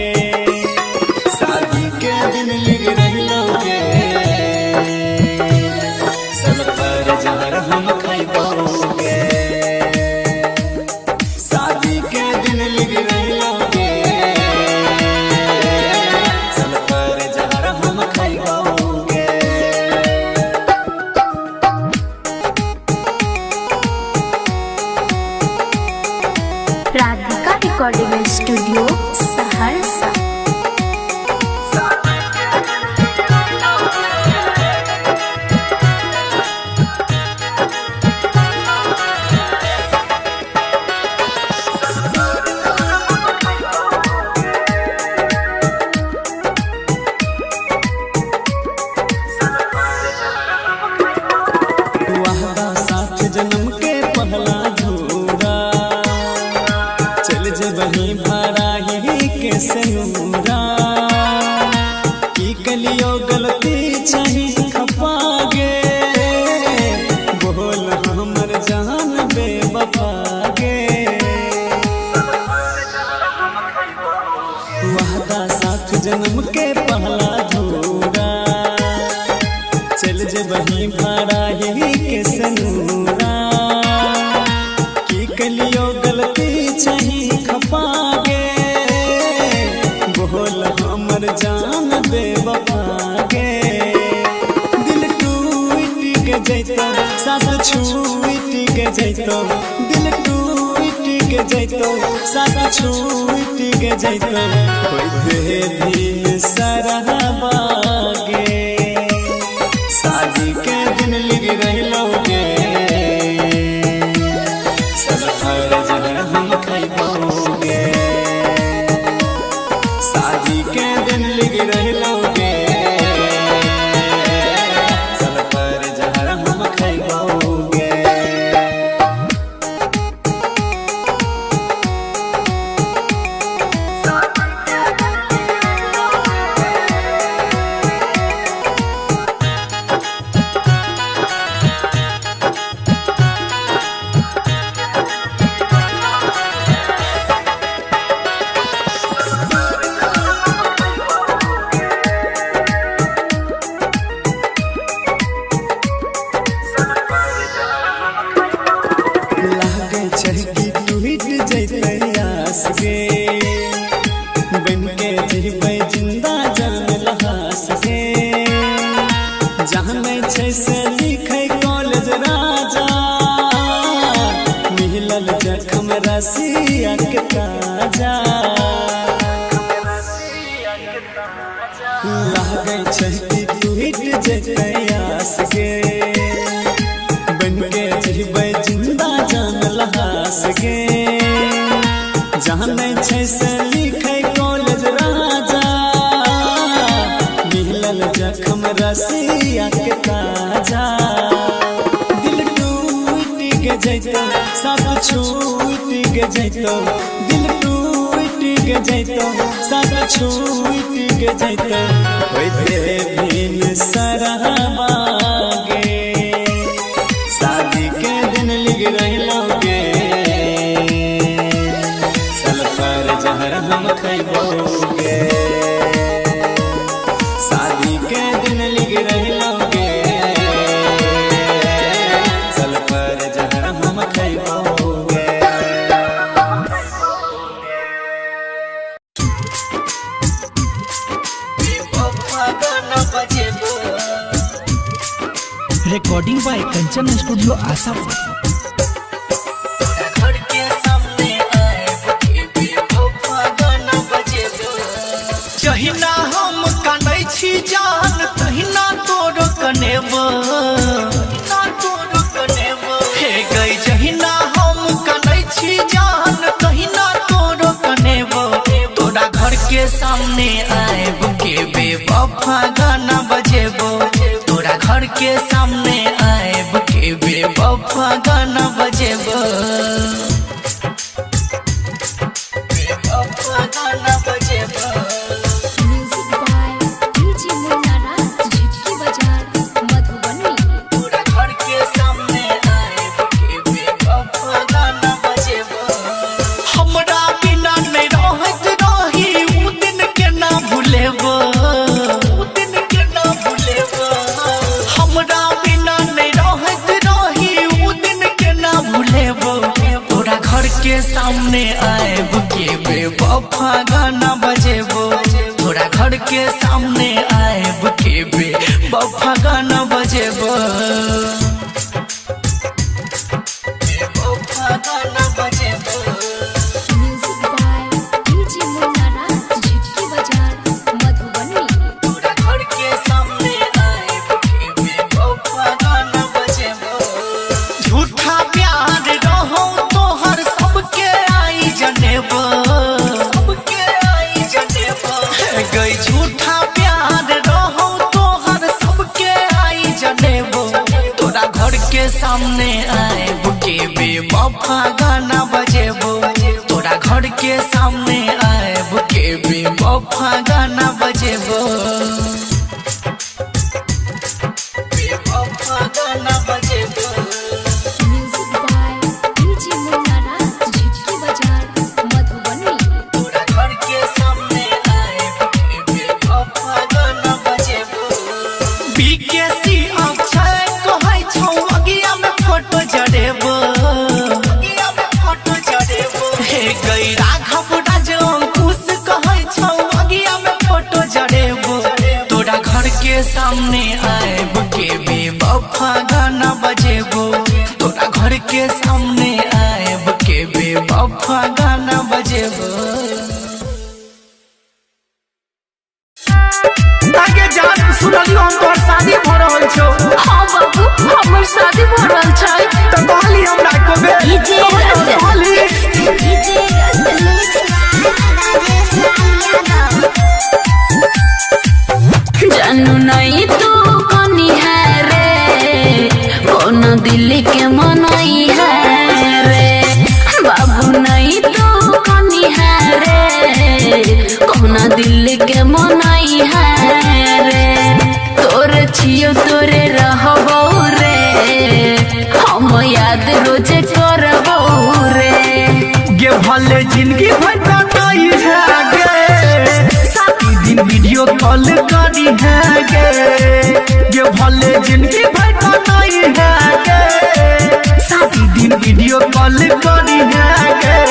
शादी के दिन लिख रहलो गे सब पर जहर हम खैबो गे। शादी के दिन लिख रहलो गे सब पर जहर हम खैबो गे। Radhika recording studio Saharsa. वादा साथ जन्म के पहला झूरा चल जबही भरा ही के सयूरा। की कलियो गलती चाही खपा गे बोल हमर जान बेवफा गे। वादा साथ जन्म के पहला झूरा चल जबही भरा ही के सनूरा। की कलियो गलती चाही खपा गे बोल हमर जान बेवफा गे। दिल टूट के जैतो साथ छूट के जैतो। दिल टूट के जैतो साथ छूट के जैतो होते दिन सरहबा गे। शादी के दिन लिख रहलो गे सब हर जहर हम खैबो गे। शादी के दिन लिख रहलो गे सब पर जहर हम खैबो गे। जानै छै से लिखै कॉलेज राजा, मिलल जखम रसिया के ताजा। लागै छै कि टूटि जेतै आस गे, बनके जीबै जिंदा जान लहास गे। जानै छै से लिखै कॉलेज राजा, मिलल जखम रसिया के ताजा। दिल टूटि के जैतौ साथ छूटि के जैतौ, दिल टूटि के जैतौ साथ छूटि के जैतौ, होइते भिन सरहबा गे। शादी के दिन लिख रहलौ गे, सल्फर जहर हम खैबौ गे। शादी के दिन लिख रहलौ गे, सल्फर जहर हम खैबौ गे। Recording by Kanchan studio Ashapur. जहिना हम कनै छी जान तहिना तोर कनेब, हे गई जहिना हम कनै छी जान तहिना तोर कनेब। तोरा घर के सामने आएब के बेवफा गाना बजेब, तोरा घर के सामने आएब के बेवफा गाना बजेब। बेवफा गाना बजेब। Music by DJ Munna Raj, Jhitki Bazar, Madhubani. तोरा घर के सामने आएब के बेवफा गाना बजेब। हमरा बिना नहीं रहत रही उ दिन के ना भूलेब, उ दिन के ना भूलेब। हमरा बिना नहीं रहत रही उ दिन के ना भूलेब। तोरा घर के सामने आएब के बेवफा गाना बजेब, तोरा घर के सामने आएब के बेवफा गाना बजेब। बेवफा गाना बजेब। Music by DJ Munna Raj, Jhitki Bazar, Madhubani. तोरा घर के सामने आएब के बेवफा गाना बजेब। झूठा प्यार रहो तोहर सबके आई जनेब, सबके आई जनेब। गई झूठा प्यार रहो तोहर सबके आई जनेब। तोरा घर के सामने आएब के बेवफा गाना बजेब, तोरा घर के सामने आएब के बेवफा गाना बजेब। बेवफा गाना बजेब। Music by DJ Munna Raj, Jhitki Bazar, Madhubani. तोरा घर के सामने आएब के बेवफा गाना बजेब। बीकेसी अक्षय कहै छौ अगिया में फोटो जड़ेब, अगिया में फोटो जड़ेब। हे गई राघव राज अंकुश कहै छौ अगिया में फोटो जड़ेब। तोरा घर के सामने आएब के बेवफा गाना बजेब, तोरा घर के सामने आएब के बेवफा गाना बजेब। आगे जान सुनलियो हम तोहर शादी भ रहल छौ। हाँ बाबू, हमर शादी भ रहल छै। त कहली हमरा एको बेर डीजे रंजन। कहली। डीजे जानू नहीं तू कनी है रे, कोनो दिल के मनई है रे। बाबू नहीं तू कनी है रे, कोनो दिल के मनई है रे। तोर छियो तोरे रहबौ रे, हम याद रोज करबौ रे। गे भले जिंदगी भर कटाई है गे, साती दिन वीडियो कॉल करी है गे। गे भले जिंदगी भर कटाई है गे, साती दिन वीडियो कॉल करी है गे।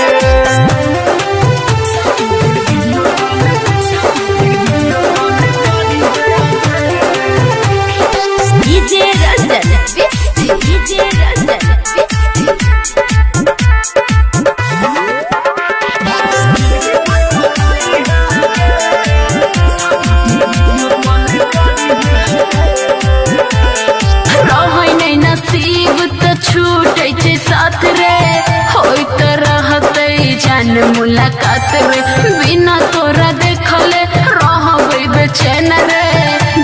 दिन मुलाकात रे, बिना तोरा देखले रहबै बेचैन रे,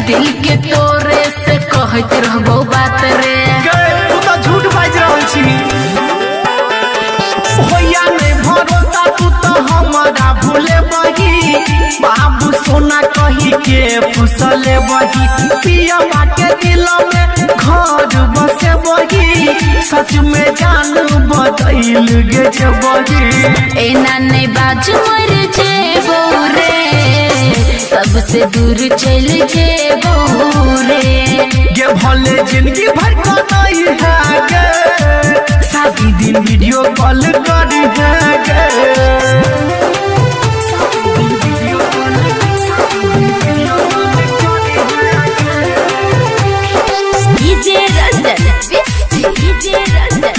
दिल के तोरे से कहत रहबो बात रे। गे तू तऽ झूठ बाजि रहल छी, होइया नहीं भरोसा तू तो हमारा भूले बही, बाबू सोना कही के फुसले बही, पिया के दिल में घर बसे बही, सच में जान बदल गे बही। एना नहीं बाज मर जेबो रे, सबसे दूर चल जेबो रे। गे भले जिंदगी भर कमाई है गे, शादी दिन वीडियो कॉल करी है गे। DJ Ranjan, DJ Ranjan.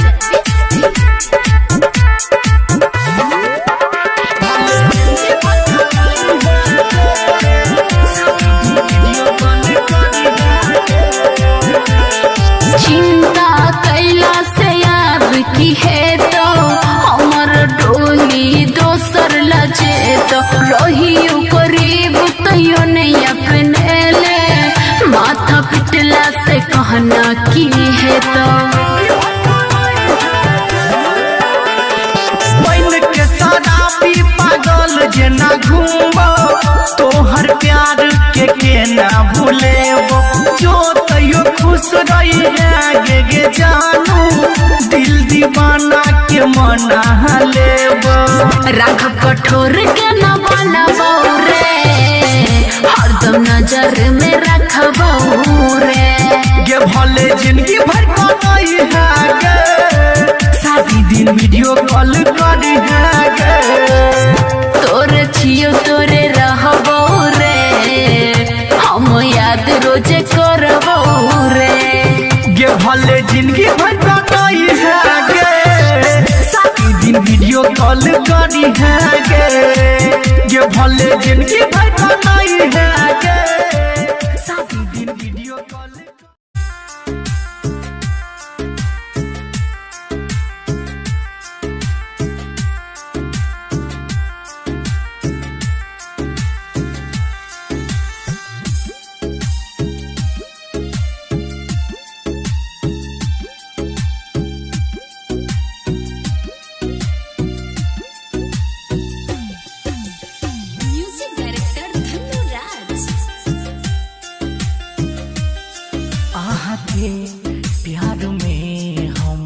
चिंता कैला से आब की है तो हमर डोली दोसर लजे तो, रहियो करीब तैयो नहीं अपने ले, माथा पिटला से कहना की है तो। बन के शराबी पागल जेना घूमबो, तोहर प्यार के केना भूलेबो, जो तैयो खुश रही है गे गे जानू, दिल दीवाना के मना लेबो। राघव कठोर के न बनबो रे, हरदम नजर में रखबो रे। गे भले जिंदगी भर कमाई है गे, शादी दिन वीडियो कॉल करी है गे। तोरे छियो तोरे रहबो रे, हम याद रोजे करबो रे। गे भले जिंदगी भर कमाई है गे, शादी दिन वीडियो कॉल करी है गे। गे भले जिंदगी भर कमाई है गे, शादी दिन video call. Music director Dhannu Raj. अहाँ के प्यार में हम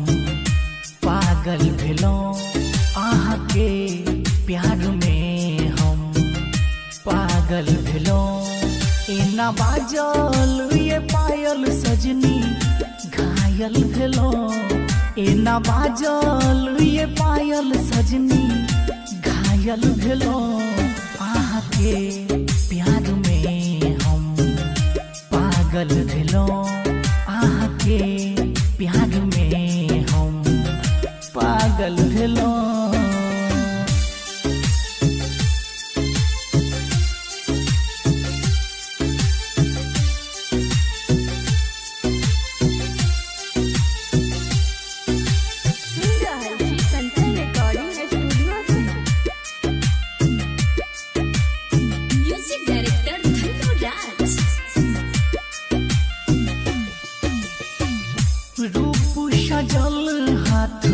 पागल भेलौं, अहाँ के प्यार में हम पागल भेलौं, एना बाजल ये पायल सजनी घायल भेलौं, एना बाजल ये पायल सजनी घायल भेलौं, अहाँ के प्यार में हम पागल भेलौं, अहाँ के प्यार में हम पागल भेलौं। सुन रहल छी कंचन रिकॉर्डिंग स्टूडियो से। म्यूजिक डायरेक्टर धन्नू राज। रूप सजल हाथ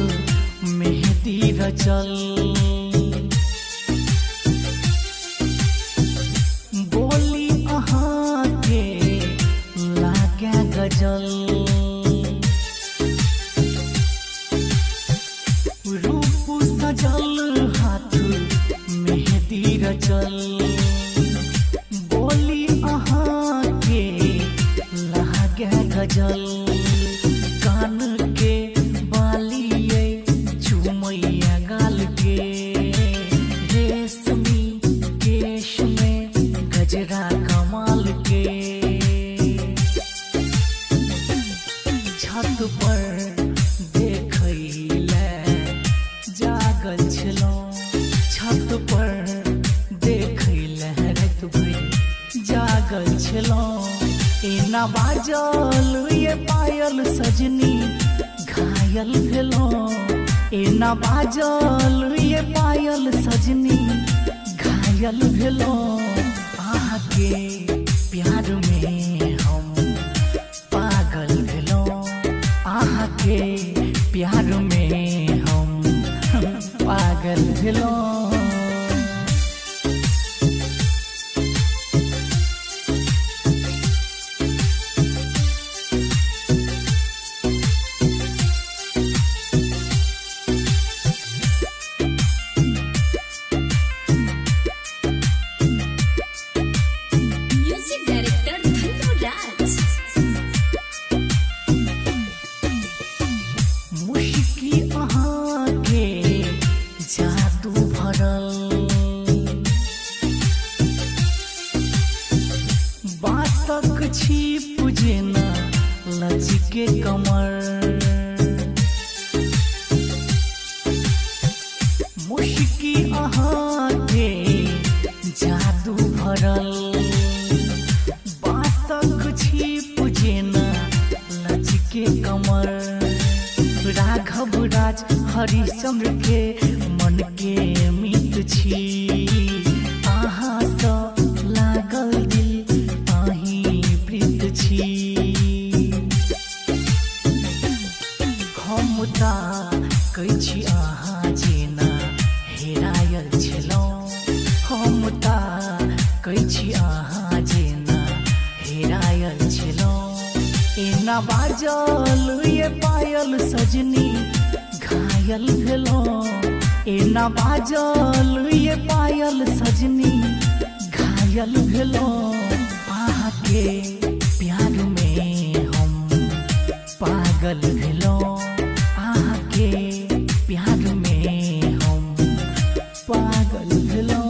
मेहंदी रचल, बोली अहाँ के लागे गजल, रूप सजल हाथ मेहंदी रचल, बोली अहाँ के लागे गजल, कान के बालिए चुमैया गाल के, रेशमी केश में गजरा कमाल के, छत पर देखैले जागल छलौं, छत पर देखैले राति भरि जागल छलौं, एना बाजल ये पायल सजनी घायल भेलौं, एना बाजल ये पायल सजनी घायल भेलो अहाँके प्यार में हम पागल भेलो अहाँके प्यार में हम पागल भेलो। म्यूजिक डायरेक्टर धनु राज। मुश्की अहाँके जादू भरल बाँसक छिप जेना लचके कमर मुश्की अहाँके जादू भरल बाँसक छिप जेना लचके कमर राघव राज हरिश्चंद्र के मन के मित छी अहाँ सँ लागल दिल अहीं प्रीत छी। हम ताकै छी अहाँ जेना हेरायल छलहुँ हम ताकै छी अहाँ जेना हेरायल छलहुँ। एना बाजल ये पायल सजनी घायल भेलहुँ एना बाजल ये पायल सजनी घायल भेलहुँ अहाँके प्यार में हम पागल भेलहुँ अहाँके प्यार में हम पागल भेलहुँ।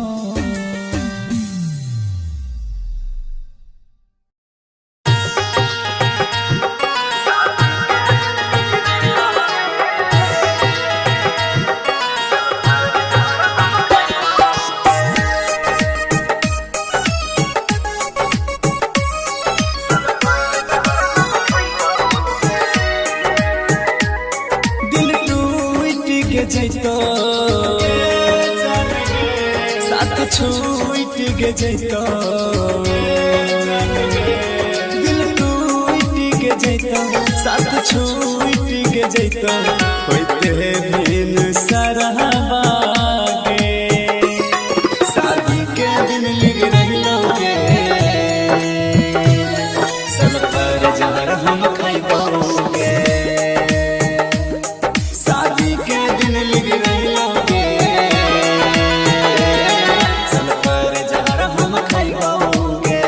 दिल टूट के जैतो साथ छूट के जैतो दिल टूट के जैतो साथ छूट के जैतो होते भिन सरहबा के शादी के दिन लिख रहलो के सब पर जहर हम खइबो के शादी के दिन लिख रहलो के सब पर जहर हम खइबोगे।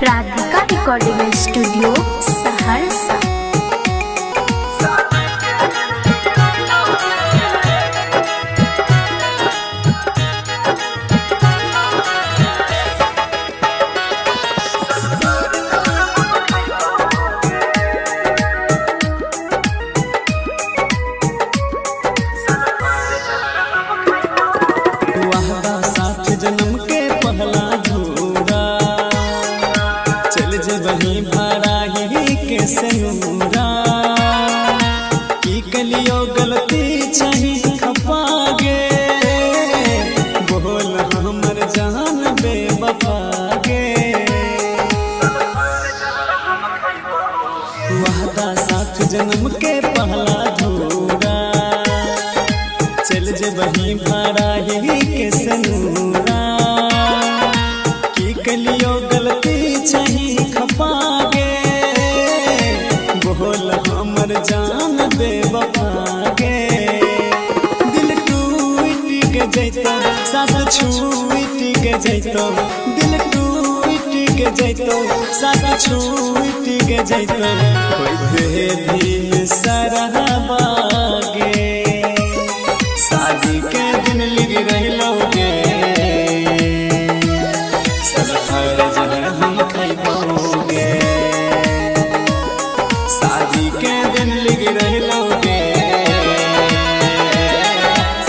Radhika recording studio Saharsa. वादा साथ जन्म के पहला झूरा चल जेबही भराही के सयूरा की कलियो गलती चाही खपा गे बोल हमर जान बेवफा गे। वादा साथ जन्म के पहला झूरा चल जेबही भराही के सनूरा की कलियो गलती चाही खपा गे बोल हमर जान बेवफा गे। दिल टूट के जैतो साथ छूट के जैतो दिल टूट के जैतो साथ छूट के जैतो होते दिन सरहबा गे शादी के दिन लिख रहलो गे सब हर जहर हम खइबोगे शादी के दिन लिख रहलो गे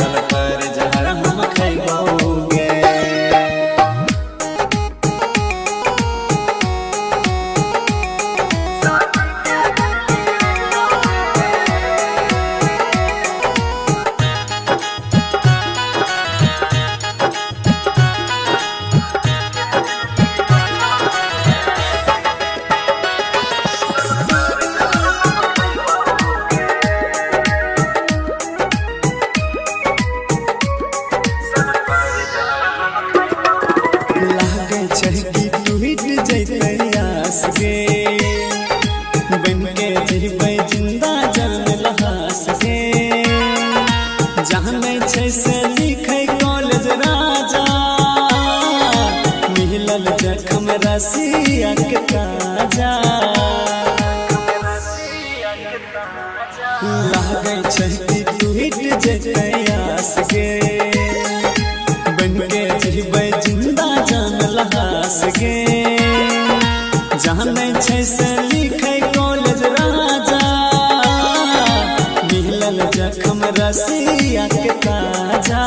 सब हर जहर हम खइबोगे। छै कि टूट जैतै आस गे, बन के जीबै जिंदा जान लहास गे। जानै छै से लिखै कॉलेज राजा, मिलल जखम रसिया के ताजा। लागै छै कि टूट जैतै आस गे, बन के जीबै जिंदा जान लहास गे। जानै छै से लिखै कॉलेज राजा, मिलल जखम रसिया के ताजा।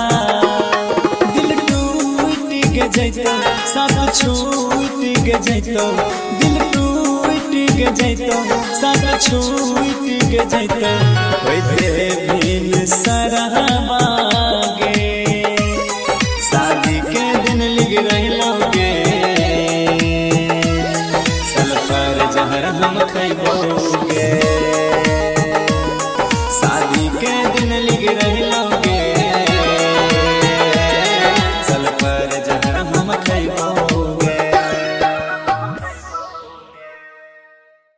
दिल टूट के जैतौ साथ छूट के जैतौ, दिल टूट के जैतौ साथ छूट के जैतौ, होइते बिन सरहवा गे। शादी के दिन लिख रहलो गे, सल्फर जहर हम खैबो गे। शादी के दिन लिख रहलो।